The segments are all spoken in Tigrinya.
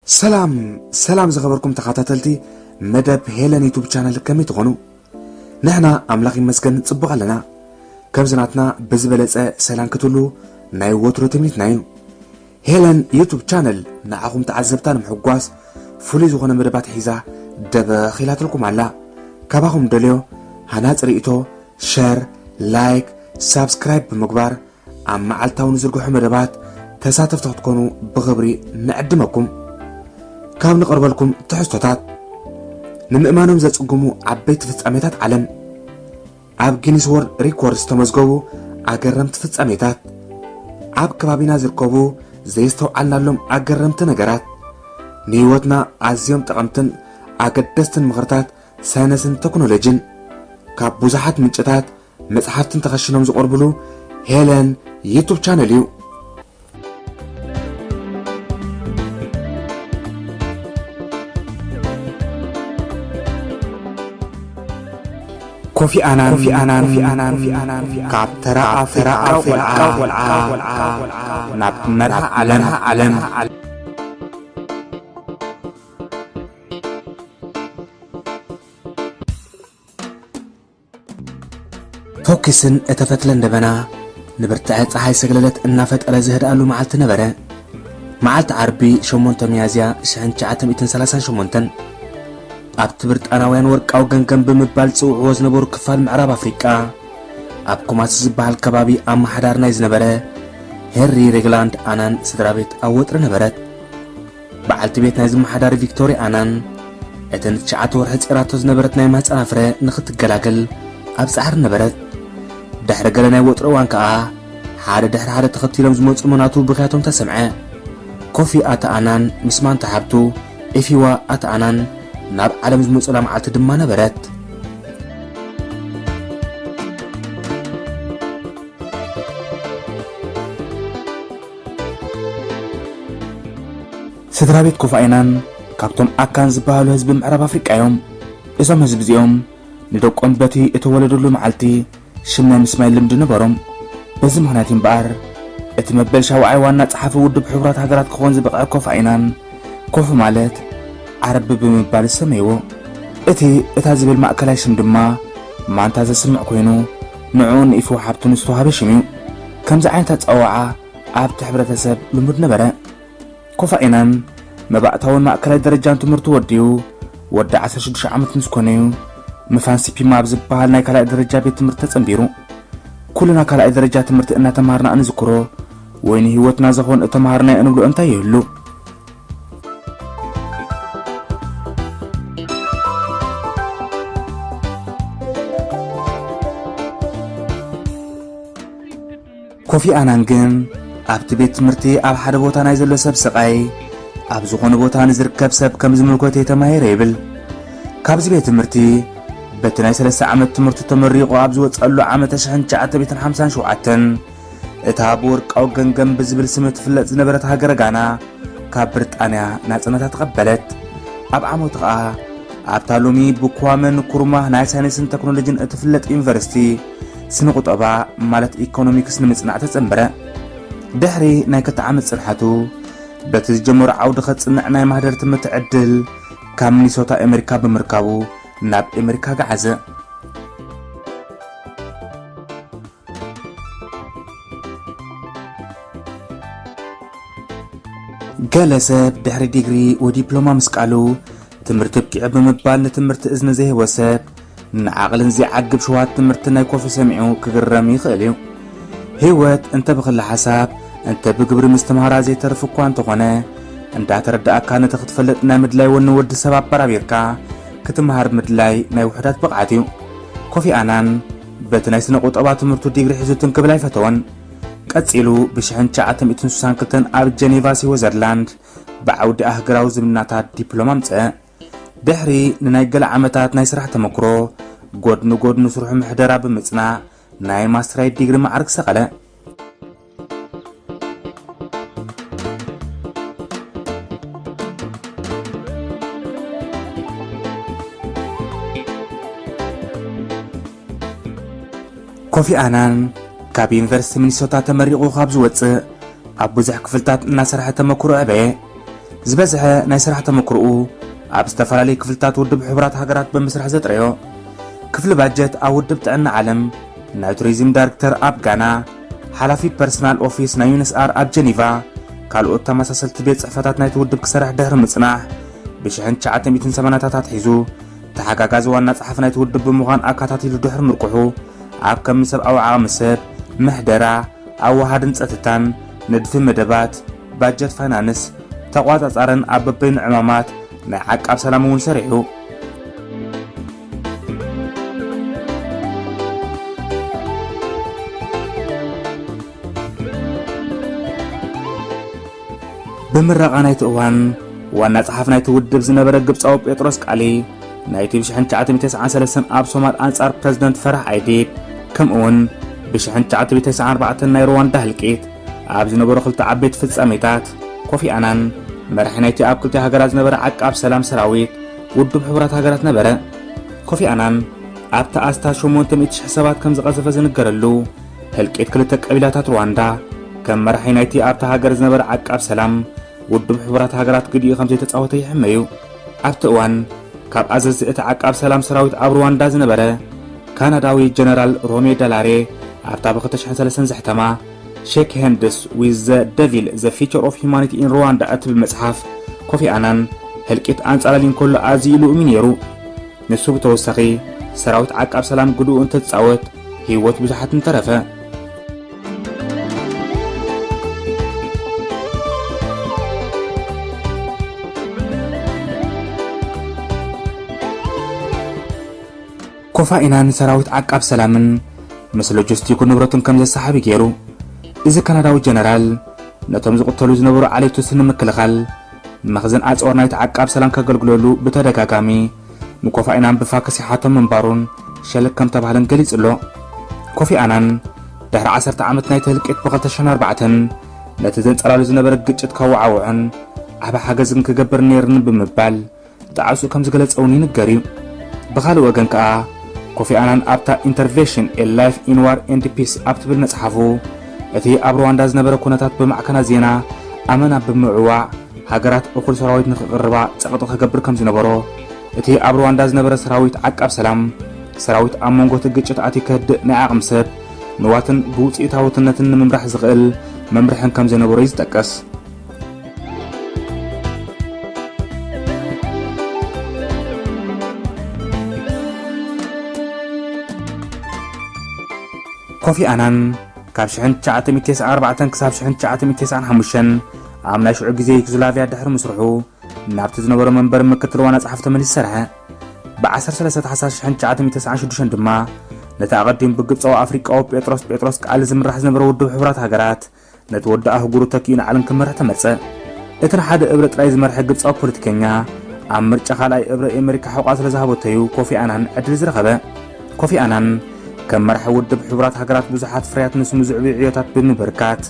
ሰላም ሰላም ዝኸበርኩም ተኸታተልቲ መደብ ሄለን ዩቱብ ቻነል፣ ከመይ ትኾኑ? ንሕና ኣምላኽ ይመስገን ጽቡቕ ኣለና። ከምዚ ናትና ብዝበለጸ ሰላም ክትህሉ ናይ ወትሮ ትምኒትና እዩ። ሄለን ዩቱብ ቻነል ንዓኹም ተዓዘብታ ንምሕጓስ ፍሉይ ዝኾነ መደባት ሒዛ ደበኽ ኢላትልኩም ኣላ። ካባኹም ደልዮ ሃናጺ ርእይቶ፣ ሸር፣ ላይክ፣ ሳብስክራይብ ብምግባር ኣብ መዓልታዊ ንዝርግሑ መደባት ተሳተፍቲ ክትኮኑ ብኽብሪ ንዕድመኩም። ካብ ንቐርበልኩም ትሕዝቶታት፣ ንምእማኖም ዘጽግሙ ዓበይቲ ፍጻሜታት ዓለም፣ ኣብ ጊኒስ ወርልድ ሪኮርድ ዝተመዝገቡ ኣገረምቲ ፍጻሜታት፣ ኣብ ከባቢና ዝርከቡ ዘየስተውዓልናሎም ኣገረምቲ ነገራት፣ ንህይወትና ኣዝዮም ጠቐምትን ኣገደስትን ምኽርታት ሳይንስን ቴክኖሎጂን ካብ ብዙሓት ምንጭታት መጽሓፍትን ተኸሽኖም ዝቐርብሉ ሄለን ዩቱብ ቻነል እዩ። ኮፊ ኣናን፣ ኮፊ ኣናን፣ ኮፊ ኣናን፣ ኮፊ ኣናን፣ ካብ ተራ ኣፍሪቃ ቆልዓ፣ ቆልዓ፣ ናብ መርሃ ዓለም፣ ዓለም። ፎኪስን እተፈትለን ደበና ንብርትዐ ጸሓይ ሰግለለት እናፈጠረ ዝህድኣሉ መዓልቲ ነበረ። መዓልቲ ዓርቢ ሸሞንተ ሚያዝያ ሽሕን ትሽዓተ ሚእትን ሰላሳን ሸሞንተን ኣብቲ ብሪጣናውያን ወርቃዊ ገንገን ብምባል ዝጽውዕዎ ዝነበሩ ክፋል ምዕራብ ኣፍሪቃ፣ ኣብ ኩማሲ ዝበሃል ከባቢ ኣመሓዳሪ ናይ ዝነበረ ሄንሪ ሬግላንድ ኣናን ስድራ ቤት ኣብ ወጥሪ ነበረት። በዓልቲ ቤት ናይ ዝመሓዳሪ ቪክቶሪ ኣናን፣ እቲ ንትሽዓተ ወርሒ ጼራቶ ዝነበረት ናይ ማህጸና ፍረ ንኽትገላገል ኣብ ጻዕሪ ነበረት። ድሕሪ ገለ ናይ ወጥሪ እዋን ከኣ፣ ሓደ ድሕሪ ሓደ ተኸቲሎም ዝመጹ መናቱ ብኽያቶም ተሰምዐ። ኮፊ ኣታ ኣናን ምስ ማንታ ሓብቱ፣ ኤፊዋ ኣታ ኣናን፣ ናብ ዓለም ዝመጹላ መዓልቲ ድማ ነበረት። ስድራ ቤት ኮፊ ኣናን ካብቶም ኣካን ዝበሃሉ ህዝቢ ምዕራብ ኣፍሪቃ እዮም። እዞም ህዝቢ እዚኦም ንደቆም በቲ እተወለዱሉ መዓልቲ ሽም ናይ ምስማይ ልምዲ ነበሮም። በዚ ምኽንያት እምበኣር፣ እቲ መበል ሻውዓይ ዋና ጸሓፊ ውድብ ሕቡራት ሃገራት ክኾን ዝበቕዐ ኮፊ ኣናን፣ ኮፊ ማለት ዓርቢ ብምባል ዝሰመይዎ። እቲ እታ ዝብል ማእከላይ ሽም ድማ ማንታ ዘስምዕ ኮይኑ፣ ንዕኡ ንኢፊ ሓብቱ ንዝተዋህበ ሽም እዩ። ከምዚ ዓይነት ኣጸዋውዓ ኣብቲ ሕብረተሰብ ልሙድ ነበረ። ኮፊ ኣናን መባእታውን ማእከላይ ደረጃን ትምህርቱ ወዲኡ ወዲ ዓሰርተ ሽዱሽተ ዓመት ምስ ኮነ እዩ ምፋንሲፒማ ኣብ ዝበሃል ናይ ካልኣይ ደረጃ ቤት ትምህርቲ ተጸንቢሩ። ኩልና ካልኣይ ደረጃ ትምህርቲ እናተማሃርና እንዝክሮ ወይ ንህይወትና ዘኾን እተማሃርናዮ እንብሎ እንታይ ይህሉ? ኮፊ ኣናን ግን ኣብቲ ቤት ትምህርቲ ኣብ ሓደ ቦታ ናይ ዘሎ ሰብ ስቓይ ኣብ ዝኾነ ቦታ ንዝርከብ ሰብ ከም ዝምልከቶ ተማሂረ ይብል። ካብዚ ቤት ትምህርቲ በቲ ናይ ሰለስተ ዓመት ትምህርቱ ተመሪቑ ኣብ ዝወጸሉ ዓመተ ሽሕን ትሽዓተ ሚእትን ሓምሳን ሸውዓተን እታ ብወርቃዊ ገንገም ብዝብል ስም እትፍለጥ ዝነበረት ሃገረ ጋና ካብ ብሪጣንያ ናጽነታ ተቐበለት። ኣብ ዓመቱ ኸኣ ኣብታ ሎሚ ብኳመ ንኩሩማ ናይ ሳይንስን ተክኖሎጂን እትፍለጥ ዩኒቨርሲቲ ስነ ቁጠባ ማለት ኢኮኖሚክስ ንምጽናዕ ተጸንበረ። ድሕሪ ናይ ክልተ ዓመት ጽንሓቱ በቲ ዝጀመሮ ዓውዲ ከጽንዕ ናይ ማህደር ትምህርቲ ዕድል ካብ ሚኒሶታ ኣሜሪካ ብምርካቡ ናብ ኣሜሪካ ገዓዘ። ገለ ሰብ ድሕሪ ዲግሪ ወይ ዲፕሎማ ምስቃሉ ትምህርቲ ኣብቂዑ ብምባል ንትምህርቲ እዝኒ ዘይህቦ ሰብ ንዓቕልን ዘይዓግብ ሽውሃት ትምህርቲ ናይ ኮፊ ሰሚዑ ክግረም ይኽእል እዩ። ህይወት እንተ ብኽሊ ሓሳብ እንተ ብግብሪ ምስትምሃራ ዘይተርፍ እኳ እንተኾነ እንዳተረዳእካ ነቲ ክትፈልጥ ናይ ምድላይ ወኒ ወዲ ሰብ ኣበራቢርካ ክትምሃር ምድላይ ናይ ውሑዳት ብቕዓት እዩ። ኮፊ ኣናን በቲ ናይ ስነ ቁጠባ ትምህርቱ ዲግሪ ሒዙ ትም ክብል ኣይፈተወን። ቀጺሉ ብሽሕን ትሽዓተ ሚእትን ስሳን ክልተን ኣብ ጀኔቫ ስዊዘርላንድ ብዓውዲ ኣህግራዊ ዝምድናታት ዲፕሎማ ኣምጽአ። ድሕሪ ንናይ ገለ ዓመታት ናይ ስራሕ ተመክሮ ጎድኒ ጎድኒ ስርሑ ምሕደራ ብምጽናዕ ናይ ማስትራይት ዲግሪ ማዕርግ ሰቐለ። ኮፊ ኣናን ካብ ዩኒቨርሲቲ ሚኒሶታ ተመሪቑ ካብ ዝወጽእ ኣብ ብዙሕ ክፍልታት እናሰርሐ ተመክሮ ዕበየ። ዝበዝሐ ናይ ስራሕ ተመክሮኡ ኣብ ዝተፈላለዩ ክፍልታት ውድብ ሕቡራት ሃገራት ብምስራሕ ዘጥረዮ፣ ክፍሊ ባጀት ኣብ ውድብ ጥዕና ዓለም፣ ናይ ቱሪዝም ዳይሬክተር ኣብ ጋና፣ ሓላፊ ፐርሰናል ኦፊስ ናይ ዩኤንኤችሲአር ኣብ ጀኒቫ፣ ካልኦት ተመሳሰልቲ ቤት ጽሕፈታት ናይቲ ውድብ ክሰርሕ ድሕሪ ምጽናሕ፣ ብሽሕን ትሽዓተ ሚእትን ሰማንያታት ኣትሒዙ ተሓጋጋዚ ዋና ጸሓፊ ናይቲ ውድብ ብምዃን ኣካታቲሉ ድሕሪ ምርቁሑ፣ ኣብ ከም ሰብኣዊ ዓቕሚ ሰብ፣ ምሕደራ፣ ኣወሃድን ጸጥታን፣ ንድፊ መደባት፣ ባጀት ፋይናንስ፣ ተቋጻጻርን ኣብ በበይኑ ዕማማት ናይ ዓቃብ ሰላም እውን ሰሪሑ። ብምረቓ ናይቲ እዋን ዋና ጸሓፊ ናይቲ ውድብ ዝነበረ ግብጻዊ ጴጥሮስ ቃሊ፣ ናይቲ ብሽሕን ትሽዓተ ሚእትን ተስዓን ሰለስተን ኣብ ሶማል ኣንጻር ፕረዚደንት ፈራሕ ኣይዲድ፣ ከምኡውን ብሽሕን ትሽዓተ ሚእትን ተስዓን ኣርባዕተን ናይ ሩዋንዳ ህልቂት ኣብ ዝነበሩ ክልተ ዓበይቲ ፍጻሜታት፣ ኮፊ ኣናን መራሒ ናይቲ ኣብ ክልቲኡ ሃገራት ዝነበረ ዓቃብ ሰላም ሰራዊት ውድብ ሕቡራት ሃገራት ነበረ። ኮፊ ኣናን ኣብቲ ኣስታት ሸሞንተ ሚእቲ ሽሕ ሰባት ከም ዝቐዘፈ ዝንገረሉ ህልቂት ክልተ ቀቢላታት ሩዋንዳ፣ ከም መራሒ ናይቲ ኣብታ ሃገር ዝነበረ ዓቃብ ሰላም ውድብ ሕቡራት ሃገራት ግዲኡ ከም ዘይተጻወተ ይሕመዩ። ኣብቲ እዋን፣ ካብ ኣዘዝቲ እቲ ዓቃብ ሰላም ሰራዊት ኣብ ሩዋንዳ ዝነበረ ካናዳዊ ጀነራል ሮሜ ዳላሬ፣ ኣብታ ብ ክልተ ሽሕን ሰለስተን ዘሕተማ Shake Hands with the Devil: The Future of Humanity in Rwanda እትብል መጽሓፍ፣ ኮፊ ኣናን ህልቂት ኣንጻር ኣሊን ከሎ ኣዝዩ ልኡም እዩ ነይሩ። ንሱ ብተወሳኺ፣ ሰራዊት ዓቃብ ሰላም ግድኡ እንተዝጻወት፣ ህይወት ብዙሓት ምተረፈ። ኮፊ ኣናን ሰራዊት ዓቃብ ሰላምን ምስ ሎጂስቲኩ ንብረቱን ከም ዘሰሓብ ገይሩ። እዚ ካናዳዊ ጀነራል፣ ነቶም ዝቕተሉ ዝነበሩ ዓሌቱ ስኒ ምክልኻል፣ መኽዘን ኣጽዋር ናይቲ ዓቃብ ሰላም ከገልግለሉ ብተደጋጋሚ ንኮፊ ኣናን ብፋክስ ይሓቶም ምንባሩን ሸለል ከም ተባህለን ገሊጹ ኣሎ። ኮፊ ኣናን፣ ድሕሪ ዓሰርተ ዓመት ናይቲ ህልቂት ብ ክልተ ሽሕን ኣርባዕተን፣ ነቲ ዘንጸላሉ ዝነበረ ግጭት ከወዓውዖን ዓቢ ሓገዝን ክገብር ነይርኒ ብምባል፣ ጣዕሱ ከም ዝገለጸ እውን ይንገር እዩ። ብኻልእ ወገን ከኣ፣ ኮፊ ኣናን ኣብታ Intervention: A Life in War and Peace ኣብ ትብል መጽሓፉ፣ እቲ ኣብ ሩዋንዳ ዝነበረ ኩነታት ብማዕከናት ዜና ኣመና ብምዕዋዕ፣ ሃገራት እኹል ሰራዊት ንኽቕርባ ጸቕጢ ክገብር ከም ዝነበሮ፣ እቲ ኣብ ሩዋንዳ ዝነበረ ሰራዊት ዓቃብ ሰላም፣ ሰራዊት ኣብ መንጎ እቲ ግጭት ኣትዩ ከህድእ ናይ ዓቕሚ ሰብ፣ ንዋትን ብውጽኢታውነትን ንምምራሕ ዝኽእል መምርሕን ከም ዘነበሮ እዩ ዝጠቅስ። ኮፊ ኣናን ካብ ሽሕን ትሽዓተ ሚእትን ተስዓን ኣርባዕተን ክሳብ ሽሕን ትሽዓተ ሚእትን ተስዓን ሓሙሽተን ኣብ ናይ ሽዑ ግዜ ዩጎዝላቭያ ድሕሪ ምስርሑ፣ ናብቲ ዝነበሮ መንበር ምክትል ዋና ጸሓፊ ተመሊሱ ሰርሐ። ብ ዓሰርተ ሰለስተ ታሕሳስ ሽሕን ትሽዓተ ሚእትን ተስዓን ሽዱሽተን ድማ፣ ነቲ ኣቐዲሙ ብግብጻዊ ኣፍሪቃዊ ጴጥሮስ ጴጥሮስ ቃሊ ዝምራሕ ዝነበረ ውድብ ሕቡራት ሃገራት፣ ነቲ ወዲ ኣህጉሩ ተኪኡ ንዓለም ክመርሕ ተመርጸ። እቲ ንሓደ እብረ ጥራይ ዝመርሐ ግብጻዊ ፖለቲከኛ፣ ኣብ ምርጫ ካልኣይ እብረ ኣሜሪካ ሕቖኣ ስለ ዝሃበቶ'ዩ ኮፊ ኣናን ዕድል ዝረኸበ። ኮፊ ኣናን፣ ከም መራሒ ውድብ ሕቡራት ሃገራት ብዙሓት ፍርያት ንስሙ ዝዕብዩ ዕዮታት ብምብርካት፣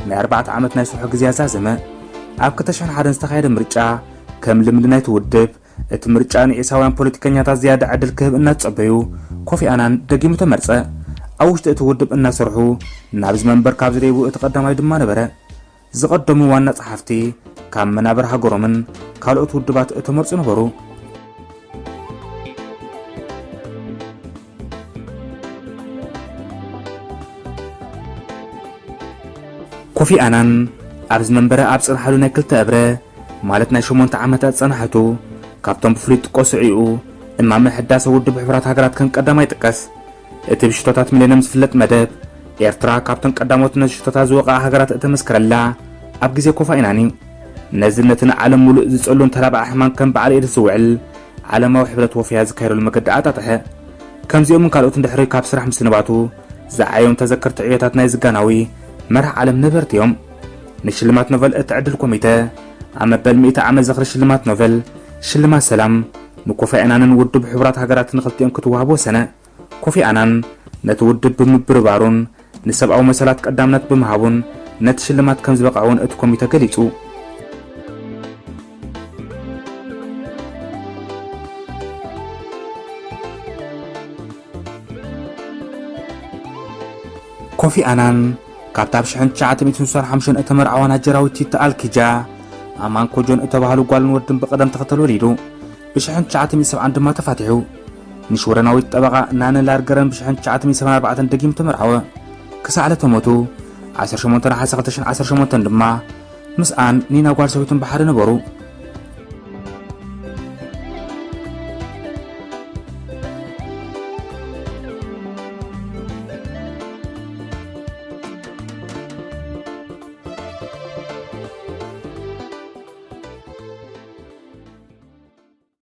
ናይ ኣርባዕተ ዓመት ናይ ስርሑ ግዜ ኣዛዘመ። ኣብ ክልተ ሽሕን ሓደን ዝተኻየደ ምርጫ፣ ከም ልምዲ ናይቲ ውድብ፣ እቲ ምርጫ ንዒሳውያን ፖለቲከኛታት ዝያዳ ዕድል ክህብ እናተጸበዩ፣ ኮፊ ኣናን ደጊሙ ተመርጸ። ኣብ ውሽጢ እቲ ውድብ እናሰርሑ፣ ናብዚ መንበር ካብ ዝደይቡ እቲ ቀዳማይ ድማ ነበረ። ዝቐደሙ ዋና ጸሓፍቲ፣ ካብ መናብር ሃገሮምን ካልኦት ውድባት እተመርጹ ነበሩ። ኮፊ ኣናን ኣብዚ መንበረ ኣብ ጽንሓሉ ናይ ክልተ እብረ፣ ማለት ናይ ሸሞንተ ዓመታት ጸናሕቱ፣ ካብቶም ብፍሉይ ጥቀሱ ዕኡ እማመ ሕዳሰ ውድብ ሕቡራት ሃገራት ከም ቀዳማይ ይጥቀስ። እቲ ብሽቶታት ሚሌንየም ዝፍለጥ መደብ፣ ኤርትራ ካብተን ቀዳሞት ነዚ ሽቶታት ዝወቕዓ ሃገራት እተመስከረላ ኣብ ግዜ ኮፊ ኣናን እዩ። ነዚ ነቲ ንዓለም ምሉእ ዝጸሉን ተላባዒ ሕማም ከም በዓል ኤድስ ዝውዕል ዓለማዊ ሕብረት ወፍያ ዝካየደሉ መገዲ ኣጣጥሐ። ከምዚኦምን ካልኦትን ድሕሪ ካብ ስራሕ ምስንባቱ ዝዓዮም ተዘከርቲ ዕዮታት ናይዚ ጋናዊ መራሕ ዓለም ነበርቲ እዮም። ንሽልማት ኖቨል እትዕድል ኮሚተ ኣብ መበል ሚእቲ ዓመት ዝኽሪ ሽልማት ኖቨል፣ ሽልማት ሰላም፣ ንኮፊ ኣናንን ውድብ ሕቡራት ሃገራትን ንኽልቲኦም ክትወሃብ ወሰነ። ኮፊ ኣናን ነቲ ውድብ ብምብርባሩን ንሰብኣዊ መሰላት ቀዳምነት ብምሃቡን ነቲ ሽልማት ከም ዝበቕዐ እውን እቲ ኮሚተ ገሊጹ። ኮፊ ኣናን ካብታ ብ ሽሕን ትሽዓተ ሚእትን ስሳን ሓሙሽተን እተመርዓዋ ናይጀራዊት ቲታ ኣልኪጃ ኣማን ኮጆን እተባህሉ ጓልን ወድን ብቐደም ተኸተል ወሊዱ። ብ1970 ድማ ተፋቲሑ። ንሽወደናዊት ጠበቓ ናነ ላርገረን ብ1974 ደጊሙ ተመርዓወ። ክሳዕ ዕለተ ሞቱ 18 ነሓሰ 2018 ድማ ምስኣን ኒና ጓል ሰበይቱን ብሓደ ነበሩ።